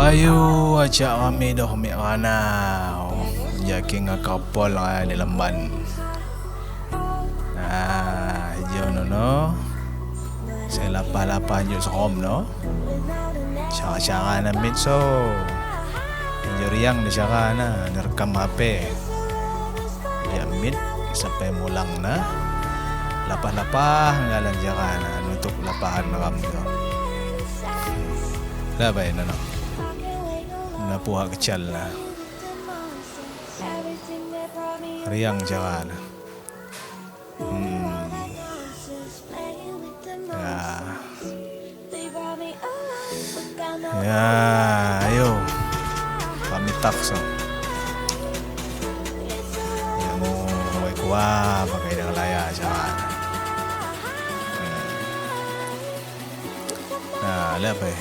Payu acak rami doh mik ranau. Jaki ngakapol di lemban. Nah, hijau nono. Saya lapah-lapah njuk serom no. Cara-cara namit so. Hijau riang di cara na, direkam HP. Ya mit sampai mulang na. Lapah-lapah ngalan cara na nutup lapahan ram tu. Dah baik nono. Napuha kecal na. Riang cara na. Ya. Ya, ayo. Kami tak so. Ya mau kuah pakai dengan layar cara. Nah, lah apa?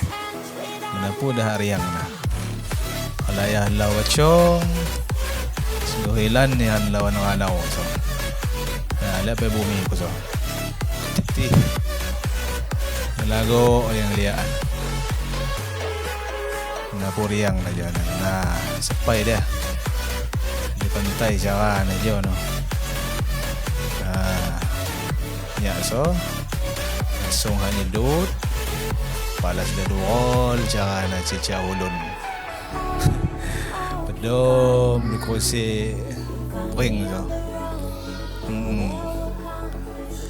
Menapu dah riang na. Layar lawa cong. Segohilan ni han lawan ranau so. Nah, lah apa bumi ku so. Titih. Lago yang liaan. Menapu riang na jana. Nah, sepai dia. Di pantai cara na jo no. Nah, ya so. Langsung hanya dut. Palas dia duol cara na cicak ulun. Pedom di kursi ring so.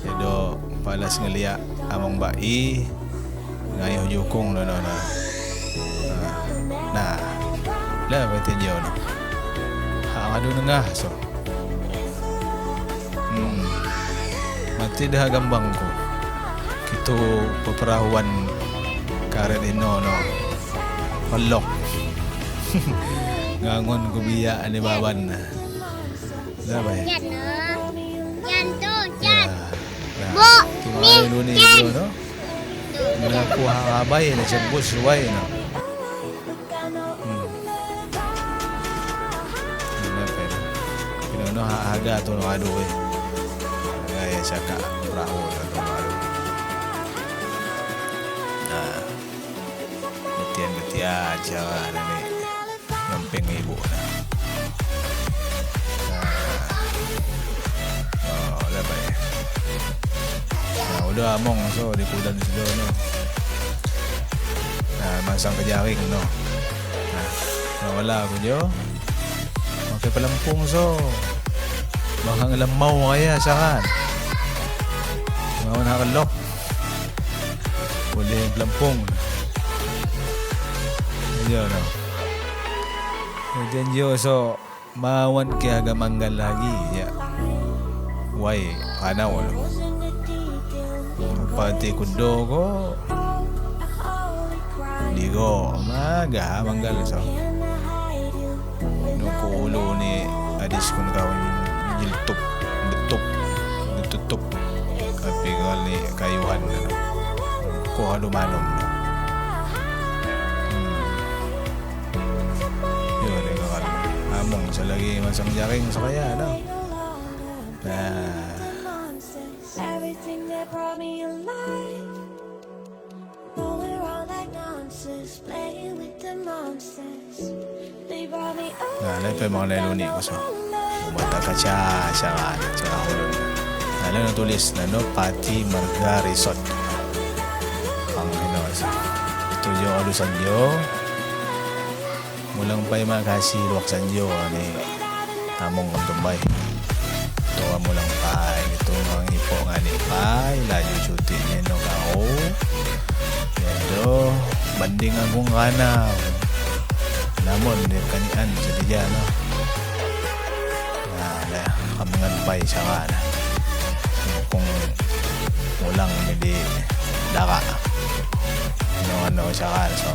Jadi palas ngeliak among bai ngayuh jukung no no no. Nah, lah berarti jauh no. Hak adu nengah so. Mati dah gambangku. Kitu peperahuan karet ino no. Pelok. Ngangon ku biak ni baban. Dah baik. Jan no. Jan tu, Jan. Ya. Bu, Ni ni, ni Jan. no. Mengaku harabai na cembus suai no. Ini apa ini? Ini no harga tu no adu eh. Ya cakap perahu tu no adu. Nah. Getian-getian cara ni. Nyompeng ibu nah. Oh, lah baik. Nah, udah among so di kudan sudah no. Nah, masang ke jaring no. Nah, nah wala aku jo. Pakai pelempung so. Bakang lemau kaya sakan. Mau nak kelok. Boleh pelempung. Ya no. Janjo so mawan ke agak manggal lagi ya. Wai anau lo. Pati kudo ko. Digo maga manggal so. Nuku ulo ni adis kun kau jiltup detup ditutup api kali kayuhan no. Ko adu manum no. Yo ni kan. Among selagi masang jaring sekaya no. Nah. Everything that brought me alive. Oh, we're all like monsters, playing with the monsters. They brought me up. Nah, lepe mga leluni ko so. Bumata kaca siya ka ulun. Nah, lalo tulis na no Pati Marga Resort. Ang ino sa. Ito jo alusan jo. Mulang pa'y makasi luwak sanjo ni among kamtumbay. Ito mulang pa'y ito mga ipo nga ni pa'y laju cuti niya no kao. Yado banding akong kanaw. Namon di kanian sa diya no. Nah, la kamangan pa'y siya ka na. Kung mulang hindi daka. Ano ano siya ka so.